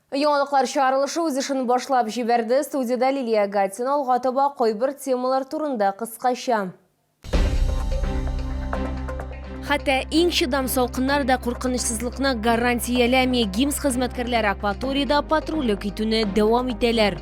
Яңалыклар чыгарылышы үз эшен башлап җибәрде. Студиядә Лилия Гатина. Алга таба кайбер темалар турында кыскача. Хәтта иң чыдам салкыннар да куркынычсызлыкны гарантияләми. ГИМС хезмәткәрләре акваториядә патрульлек итүне дәвам итәләр.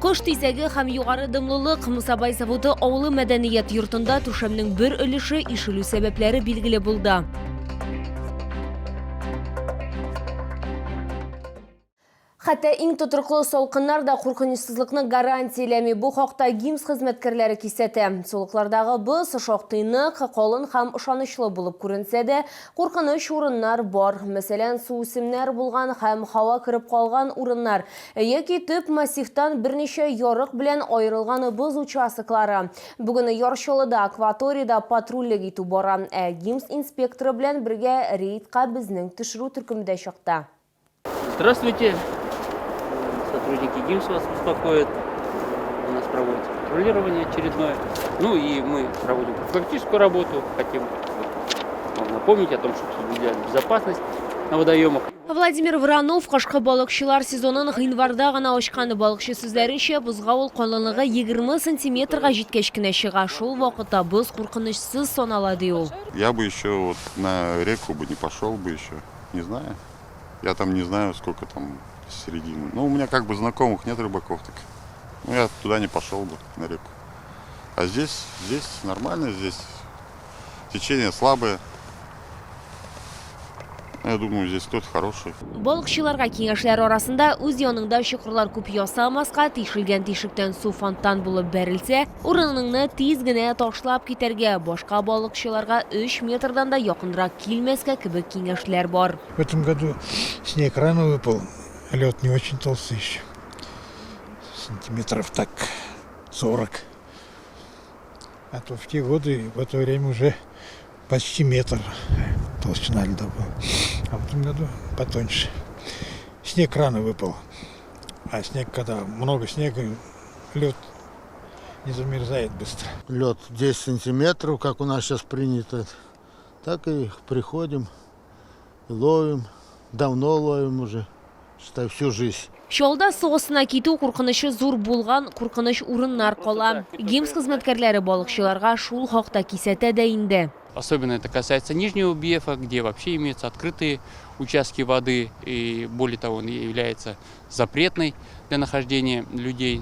Кош тизәге һәм югары дымлылык Мусабай заводы авылы мәдәният йортында түшәмнең бер өлеше ишелү сәбәпләре билгеле булды. Хәтта иң тотрыклы салкыннар да куркынычсызлыкны гарантияләми. Бу хакта ГИМС хезмәткәрләре кисәтә. Сулыклардагы боз шактый нык, калын һәм ышанычлы булып күренсә дә, куркыныч урыннар бар. Мәсәлән, суүсемнәр булган һәм һава кереп калган урыннар яки төп массивтан берничә ярык белән аерылган боз участоклары. Бүген Яр Чаллыда акваториядә патрульлек итү бара. Ә ГИМС инспекторы белән бергә рейдка безнең төшерү төркеме дә чыкты. Здравствуйте, сотрудники ГИМС вас беспокоят. У нас проводится патрулирование очередное. Ну и мы проводим профилактическую работу. Хотим вам напомнить о том, чтобы соблюдали безопасность на водоемах. Владимир Воронов кышкы балыкчылар сезонын гыйнварда гына ачкан. Балыкчы сүзләренчә, бозга ул калынлыгы 20 сантиметрга җиткәч кенә чыга. Шул вакытта боз куркынычсыз санала, ди ул. Я бы еще вот на реку бы не пошел бы еще, не знаю. Я там не знаю, сколько там середины. Ну, у меня как бы знакомых нет рыбаков, так ну, я туда не пошел бы, на реку. А здесь, здесь нормально, здесь течение слабое. Я думаю, здесь лед хороший. Балыкчыларга киңәшләр арасында үз яныңда чокырлар күп ясамаска, тишелгән тишектән су фонтан булып бәрелсә, урыныңны тиз генә ташлап китәргә, башка балыкчыларга өч метрдан да якынрак килмәскә кебек киңәшләр бар. В этом году снег рано выпал, лед не очень толстый еще, сантиметров так 40. А то в те годы, в это время уже почти метр толщина льда была. А в этом году потоньше. Снег рано выпал. А снег, когда много снега, лед не замерзает быстро. Лед 10 сантиметров, как у нас сейчас принято, так и приходим, ловим. Давно ловим уже, считай, всю жизнь. Чаллыда су астына китү куркынычы зур булган куркыныч урыннар кала. ГИМС хезмәткәрләре балыкчыларга шул хакта кисәтә дә инде. Особенно это касается Нижнего Бьефа, где вообще имеются открытые участки воды и, более того, он является запретной для нахождения людей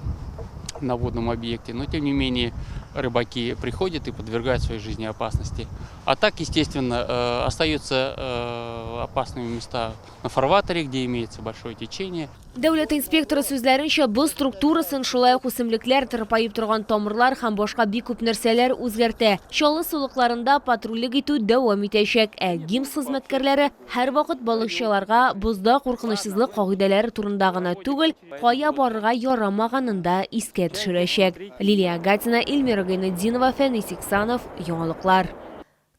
на водном объекте. Но, тем не менее, рыбаки приходят и подвергают своей жизни опасности. А так, естественно, остаются опасными места на фарватере, где имеется большое течение. Дәүләт инспекторы сүзләренчә, боз структурасын шулай ук үсемлекләр, тырпаеп торган тамырлар һәм башка бик күп нәрсәләр үзгәртә. Чаллы сулыкларында патрульлек итү дәвам итәчәк, ә ГИМС хезмәткәрләре һәрвакыт балыкчыларга бозда куркынычсызлык кагыйдәләре турында гына түгел, кая барырга ярамаганын да искә төшерәчәк. Лилия Гатина, Эльмира Гайнетдинова, Фәнис Иксанов, Яңалыклар.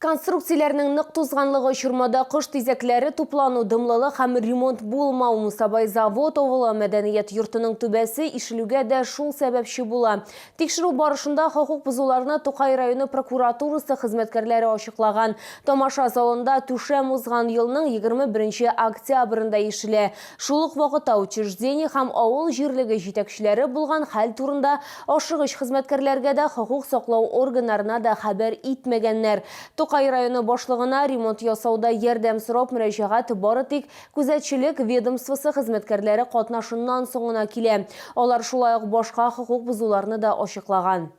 Конструкцияләрнең нык тузганлыгы, очырмада кош тизәкләре туплану, дымлылык һәм ремонт булмау Мусабай Завод авылы мәдәният йортының түбәсе ишелүгә дә шул сәбәпче була. Тикшерү барышында хокук бозуларны Тукай районы прокуратурасы хезмәткәрләре ачыклаган. Тамаша залында түшәм узган елның 21 октябрендә ишелә. Шул ук вакытта учреждение һәм авыл җирлеге җитәкчеләре булган хәл турында ашыгыч хезмәткәрләргә дә, хокук саклау органнарына да хәбәр итмәгәннәр. Тукай районы башлыгына ремонт ясауда ярдәм сорап мөрәҗәгать бары тик күзәтчелек ведомствосы хезмәткәрләре катнашыннан соң гына килә. Алар шулай ук башка хокук бозуларны да ачыклаган.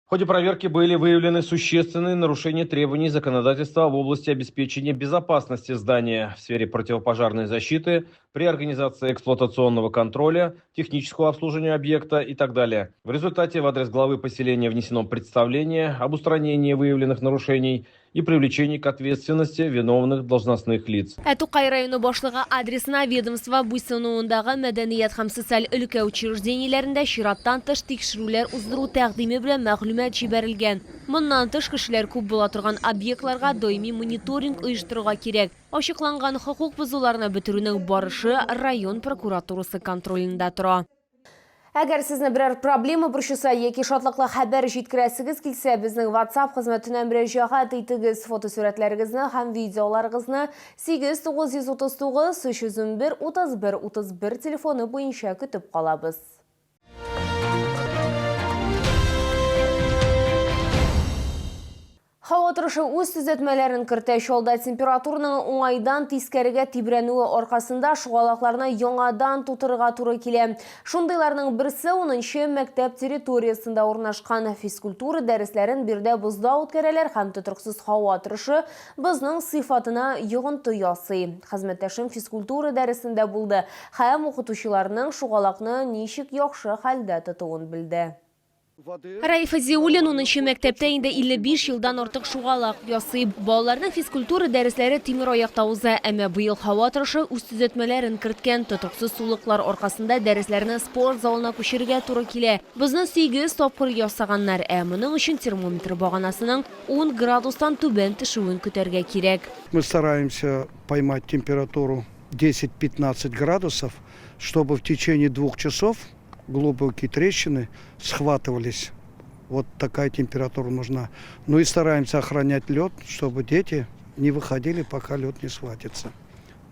В ходе проверки были выявлены существенные нарушения требований законодательства в области обеспечения безопасности здания в сфере противопожарной защиты, при организации эксплуатационного контроля, технического обслуживания объекта и так далее. В результате в адрес главы поселения внесено представление об устранении выявленных нарушений и привлечении к ответственности виновных должностных лиц. Ә Тукай районы башлыгы адресына ведомство буйсынуындагы мәдәният һәм социаль өлкә учреждениеләрендә чираттан тыш тикшерүләр уздыру тәкъдиме белән мәгълүмат җибәрелгән. Моннан тыш, кешеләр күп була торган объектларга даими мониторинг оештырырга кирәк. Ачыкланган хокук бозуларны бетерүнең барышы район прокуратурасы контролендә тора. Әгәр сезне берәр проблема борчыса яки шатлыклы хәбәр җиткерәсегез килсә, безнең WhatsApp хезмәтенә мөрәҗәгать итегез. Фотосурәтләрегезне һәм видеоларыгызны 8 939 311 31 31 телефоны буенча көтеп калабыз. Һава торышы үз төзәтмәләрен кертә. Чалда температураның уңайдан тискәрегә тибрәнүе аркасында шугалакларны яңадан тутырырга туры килә. Шундыйларның берсе унынчы мәктәп территориясендә урнашкан. Физкультура дәресләрен биредә бозда үткәрәләр һәм тотрыксыз һава торышы бозның сыйфатына йогынты ясый. Хезмәттәшем физкультура дәресендә булды һәм укытучыларның шугалакны ничек яхшы хәлдә тотуын белде. Раиф Зиуллин унынчы мәктәптә инде 55 елдан артык шугалак ясый. Балаларның физкультура дәресләре тимер аякта уза, әмма быел һава торышы үз төзәтмәләрен керткән. Тотрыксыз сулыклар аркасында дәресләрне спорт залына күчерергә туры килә. Бозны сигез тапкыр ясаганнар, ә моның өчен термометр баганасының ун градустан түбән төшүен көтәргә кирәк. Мы стараемся поймать температуру 10-15 градусов, чтобы в течение двух часов глубокие трещины схватывались. Вот такая температура нужна. Ну и стараемся охранять лед, чтобы дети не выходили, пока лед не схватится.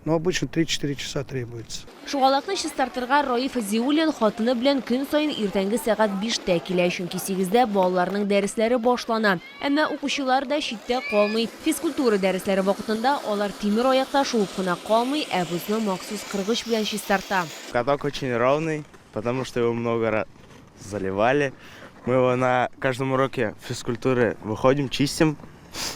Но обычно 3-4 часа требуется. Шугалакны чистартырга Раиф Зиуллин хатыны белән көн саен иртәнге сәгать биштә килә, чөнки сигездә балаларның дәресләре башлана. Әмма укучылар да читтә калмый. Физкультура дәресләре вакытында алар тимер аякта шуып кына калмый, ә бозны махсус кыргыч белән чистарта. Каток очень ровный, потому что его много раз заливали. Мы его на каждом уроке физкультуры выходим, чистим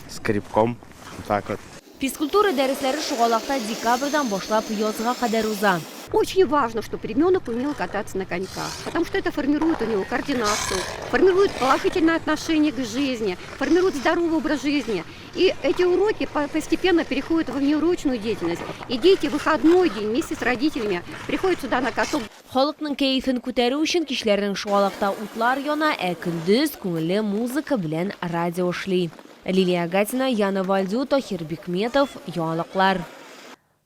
скребком. Вот так вот. Физкультура дәресләре шугалакта декабрьдән башлап язга кадәр уза. Очень важно, чтобы ребенок умел кататься на коньках, потому что это формирует у него координацию, формирует положительное отношение к жизни, формирует здоровый образ жизни. И эти уроки постепенно переходят в внеурочную деятельность. И дети в выходной день вместе с родителями приходят сюда на каток. Халыкның кәефен күтәрү өчен кичләрен шугалакта утлар яна, ә көндез күңелле музыка белән радио эшли. Лилия Гатина, Яна Вальдю, Тахир Бикметов, Яңалыклар.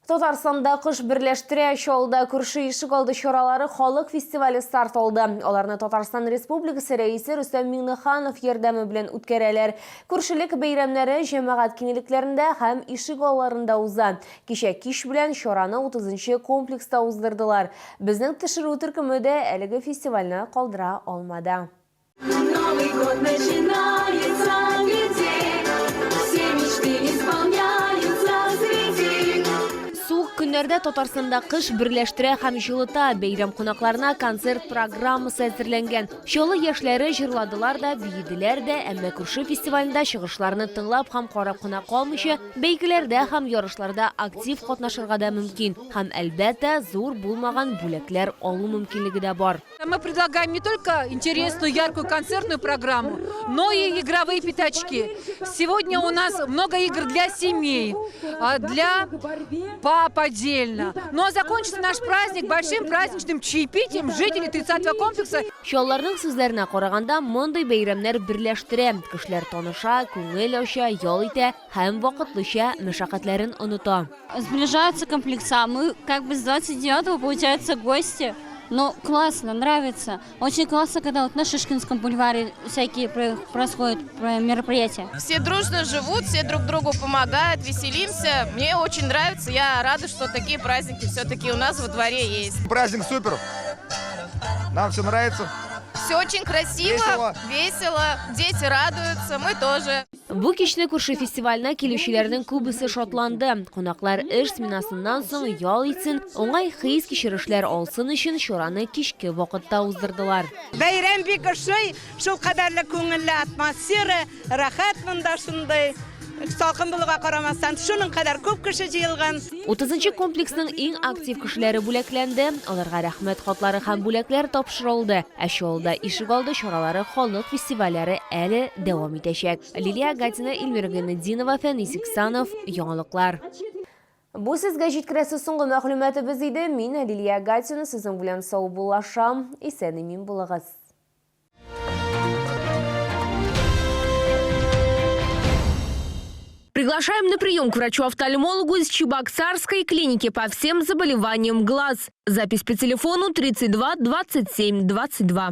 Татарстанда кыш берләштерә. Чаллыда күрше ишегалды чаралары халык фестивале старт алды. Аларны Татарстан Республикасы Рәисе Рөстәм Миңнеханов ярдәме белән үткәрәләр. Күршелек бәйрәмнәре җәмәгать киңлекләрендә һәм ишегалларында уза. Кичә кич белән чараны 30 нчы комплекста уздырдылар. Безнең төшерү төркеме дә әлеге фестивальне калдыра алмады. Новый год начинается, гляди, все мечты исполняются среди. Суык көннәрдә Татарстанда кыш берләштерә һәм җылыта. Бәйрәм кунакларына концерт программасы әзерләнгән. Чаллы яшьләре җырладылар да, биеделәр дә, әмма күрше фестивалендә чыгышларны тыңлап һәм карап кына калмыйча, бәйгеләрдә һәм ярышларда актив катнашырга да мөмкин. Һәм, әлбәттә, зур булмаган бүләкләр алу мөмкинлеге дә бар. Мы предлагаем не только интересную, яркую концертную программу, но и игровые пятачки. Сегодня у нас много игр для семей, для пап отдельно. Ну а закончится наш праздник большим праздничным чаепитием жителей 30-го комплекса. Чалларның сүзләренә караганда, мондый бәйрәмнәр берләштерә. Кешеләр таныша, күңел ача, ял итә һәм вакытлыча мәшәкатьләрен оныта. Сближаются комплекса. Мы как бы с 29-го, получается, гости. Но классно, нравится. Очень классно, когда вот на Шишкинском бульваре всякие происходят мероприятия. Все дружно живут, все друг другу помогают, веселимся. Мне очень нравится, я рада, что такие праздники все-таки у нас во дворе есть. Праздник супер! Нам все нравится. Все очень красиво, весело, весело, дети радуются, мы тоже. Бу кичне күрше фестиваленә килүчеләрнең күбесе шатланды. Кунаклар эш сменасыннан соң ял итсен, уңай хис-кичерешләр алсын өчен чараны кичке вакытта уздырдылар. Бәйрәм бик ошый, шулкадәрле күңелле атмосфера, рәхәт монда шундый. Салкын булуга карамастан, шуның кадәр күп кеше җыелган. Утызынчы комплексның иң актив кешеләре бүләкләнде. Аларга рәхмәт хатлары һәм бүләкләр тапшырылды. Ә Чаллыда ишегалды чаралары халык фестивальләре әле дәвам итәчәк. Лилия Гатина, Эльмира Гайнетдинова, Фәнис Иксанов, Яңалыклар. Бу сезгә җиткерәсе соңгы мәгълүматыбыз иде. Мин, Лилия Гатина, сезнең белән саубуллашам. Исән-имин булыгыз. Приглашаем на прием к врачу-офтальмологу из Чебоксарской клиники по всем заболеваниям глаз. Запись по телефону 32 27 22.